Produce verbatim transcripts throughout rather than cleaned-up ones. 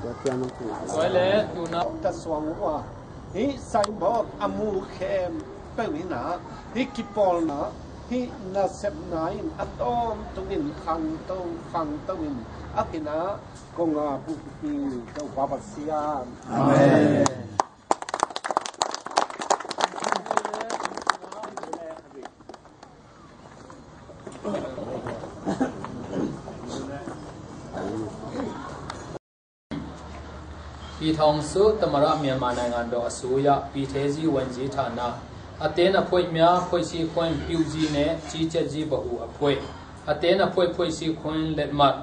Tua le tuna ka suang uh a, hih signboard a mu khempeuh in ah, hih kipawlna, hih nasepna in a tawntungin khangto khangto in a kinah kong a bupi Topa Pasian. Amen. Pithawng su tamara Myanmar naingan daw a suya pithe zi wan zi thana a ten a phoih mya phoih si khuen piu zi ne ci cet zi bahu a phoih a ten a phoih phoih si khuen letmat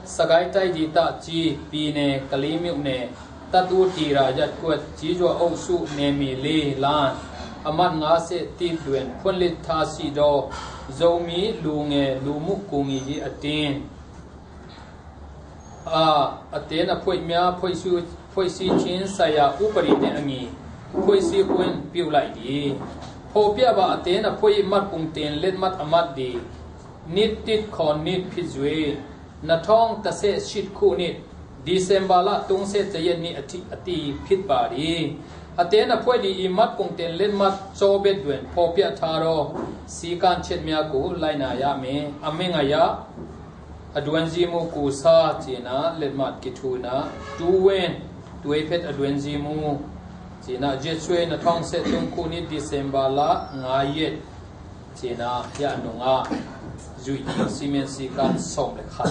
Sagai tai di ta ci pi ne kali miu ne tatu tira yat kuat ci zua au su ne mi li lan amat nga se ti duen phun lit tha si daw Zomi lu nge lu mu ku ngi yi a tin. A, a ten a phoih mya phoih su phoih si chin saya upari ne a ngi phoih si khuen piu lai di. Pho pia ba a ten a phoih mat kung ten let mat a mat di. Nit tit khon nit phit zui. Na thawng ta se sit khu nit. December la tung se ta yet ni a ti a ti phit ba di. A ten a phoih di i mat kung ten let mat caw bet duen pho pia tha raw. Si kan chet mya ku lai na ya me a me nga ya. A duanzi mu kusa cina letmat kithuna tuwen tueiphet a duanzi mu cina jetsue na thawngset tung kuni December la nga yet cina hia nunga zui simen sikan som le khat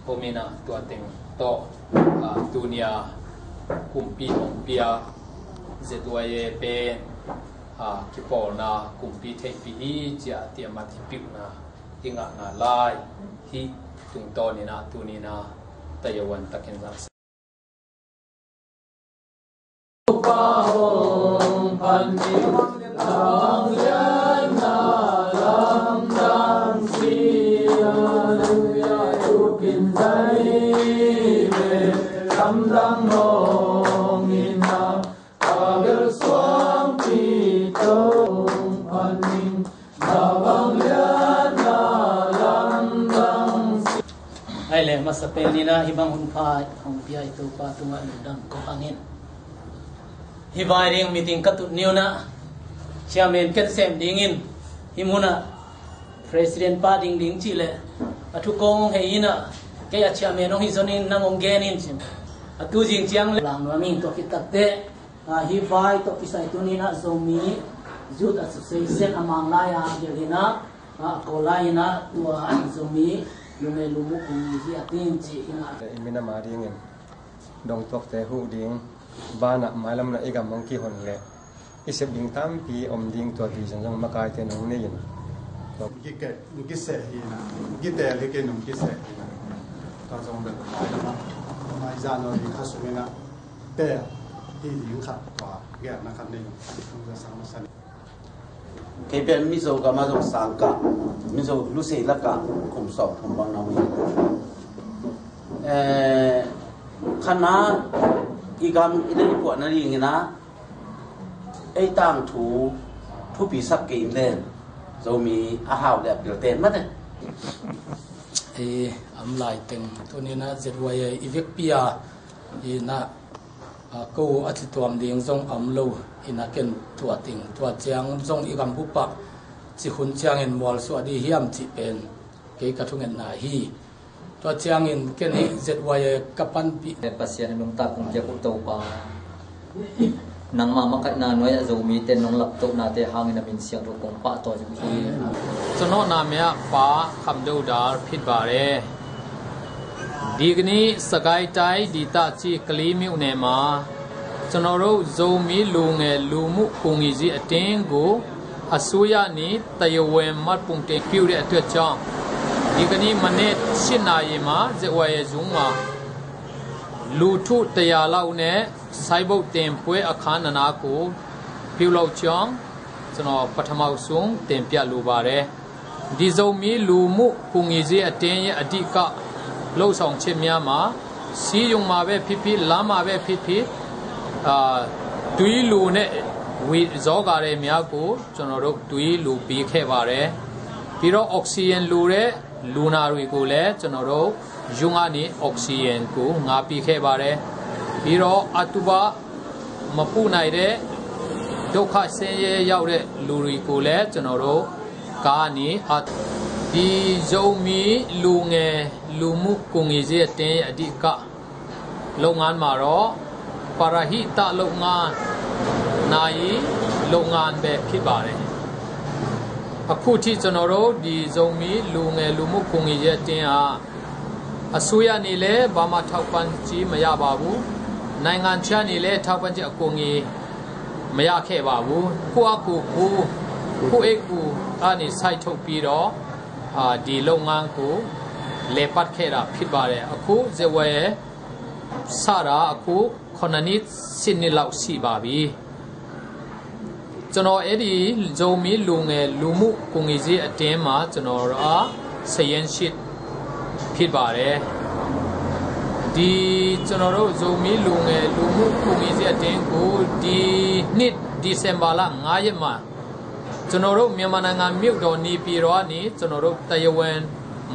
homina tua teng to tunia kumpi ongpia zetuaye pen kipawlna kumpi theihpi hi cia tiamat hi piuhna. Hi ngahna lai hi tungtawn inah tuninah tayawan takin zang. Ai le masa peninah hibang hun pha hong pia i Topa tungah lungdam kong angin. Hi vai ding meeting ka tut niunah chairman ken sem dingin hi munah president pa ding ding cih leh a thukong hong hei inah kei a chairman hong hi zonin nang hong genin cin a tu zing ciang le lang nuam in tua khit takteh. Hi vai tawh kisai tuninah Zomi Youth Association a mang lai-a gelhinah a kawl lai-inah tua Zomi lume lumu kung zi a tin cih hinah. I minam a dingin dongtuakte huh ding banah mailamna i gam hong kihon leh i sep ding tampi om ding tua vision zong makaite nong nei in. Nong kiseh hinah nong kitel hi kei nong kiseh hinah. Tua zong bel mailamah maizan aw ding kha sunginah Tel hi ding khat tua gelna khat nei. Kei pen Mizo gam a zong sang kah Mizo lusei lakah kum sawm thum bang na ui. Khana i gam i na i puahna dinginah ei tangthu thupi sak kei in len Zomi a hau le a pilte mate. Ei am lai teng tuninah Z Y A i vekpi a inah ko a ci tuam ding zong a om lo inah ken tua ting tua ciang zong i gam bupah ci hun ciangin mualsuah dih hiam cih pen kei ka thungetna hi. Tua ciangin ken hi Z Y A ka panpih. Pasian a nungta kong piak uh Topa. Nangmah makaihna nuai-ah Zomite nong laptohnate hangin a min siangtho kong pahtawi uh hi. Cunawhna me ah Pa Kham Dodar phit bare. Dikni Sagaitai Ditaci Kali Miuhnema Cunawroh Zomi Lunge Lumuh Kungizi Atinggu Asuya ni Tayawen Matpungte Piude Atuacang Dikni Manet Sinayima Zewaye Zungma Lutu Tayalaune Saibo Tempue Akhan Nanaku Piulau Ciang Cano Pathama Usung Tempia Lubare Di Zomi Lumuh Kungizi Ateng Adika Losong Chemiama Siyungma Be Phiphi Lama Be Phiphi Tui Lune Wi Zogare Miaku Cano Tui Lupi Khevare Piro Oxygen Lure Luna Rui Kule Cano Yungani Oxygen Ku Ngapi Khevare ပြီးတော့ အတူပါ မပူနိုင်တဲ့ ဒုက္ခဆင်းရဲရောက်တဲ့လူတွေကိုလည်း ကျွန်တော်တို့ ကါနေ အ- ဒီဇိုမီလူငယ်လူမှုကူညီရေးအသင်းရဲ့အဓိကလုပ်ငန်းမှာတော့ ပရဟိတလုပ်ငန်း နာယီလုပ်ငန်းပဲဖြစ်ပါတယ်။ အခုထိကျွန်တော်တို့ ဒီဇိုမီလူငယ်လူမှုကူညီရေးအသင်းက အစိုးရကနေလည်း ဘာမှထောက်ပံ့ကြေးမရပါဘူး။ နိုင်ငံခြားကနေလည်း ထောက်ပံ့ကြေးအကူအညီ မရခဲ့ပါဘူး။ ကိုယ့်အကူကိုယ် ကိုယ့်အိတ်ကိုယ်ကနေ စိုက်ထုတ်ပြီးတော့ အာ၊ ဒီလုပ်ငန်းကို လည်ပတ်ခဲ့တာဖြစ်ပါတယ်။ အခု ဇဝဲစတာ အခု ခုနစ်နှစ် ဆယ့်နှစ်လောက်ရှိပါပြီ။ ကျွန်တော် အဲ့ဒီ ဇိုမီလူငယ်လူမှုကူညီရေးအသင်းမှာ ကျွန်တော်က စာရင်းရှိဖြစ်ပါတယ်။ ဒီ ကျွန်တော်တို့ ဇိုမီလူငယ်လူမှုကူညီရေးအသင်းကို ဒီနှစ် ဒီဇင်ဘာလ ငါးရက်မှာ ကျွန်တော်တို့ မြန်မာနိုင်ငံ မြို့တော်နေပြည်တော်ကနေ ကျွန်တော်တို့ တရားဝင်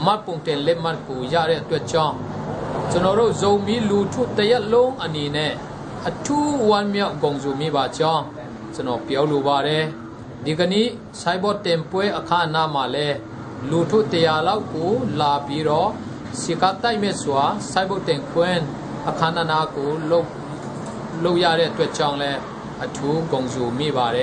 မှတ်ပုံတင်လက်မှတ်ကို ရတဲ့အတွက်ကြောင့် ကျွန်တော်တို့ ဇိုမီလူထုတစ်ရပ်လုံးအနေနဲ့ အထူးဝမ်းမြောက် ဂုဏ်ယူမိပါကြောင်း ကျွန်တော် ပြောလိုပါတယ်။ ဒီကနေ့ ဆိုင်းဘုတ်တင်ပွဲအခမ်းအနားမှာလည်း လူထုတစ်ရာလောက်ကို လာပြီးတော့ စည်းကမ်းသတ်မှတ်စွာ ဆိုင်းဘုတ်တင်ခွင့် အခမ်းအနားကို လုပ်- လုပ်ရတဲ့အတွက်ကြောင့်လည်း အထူးဂုဏ်ယူမိပါတယ်။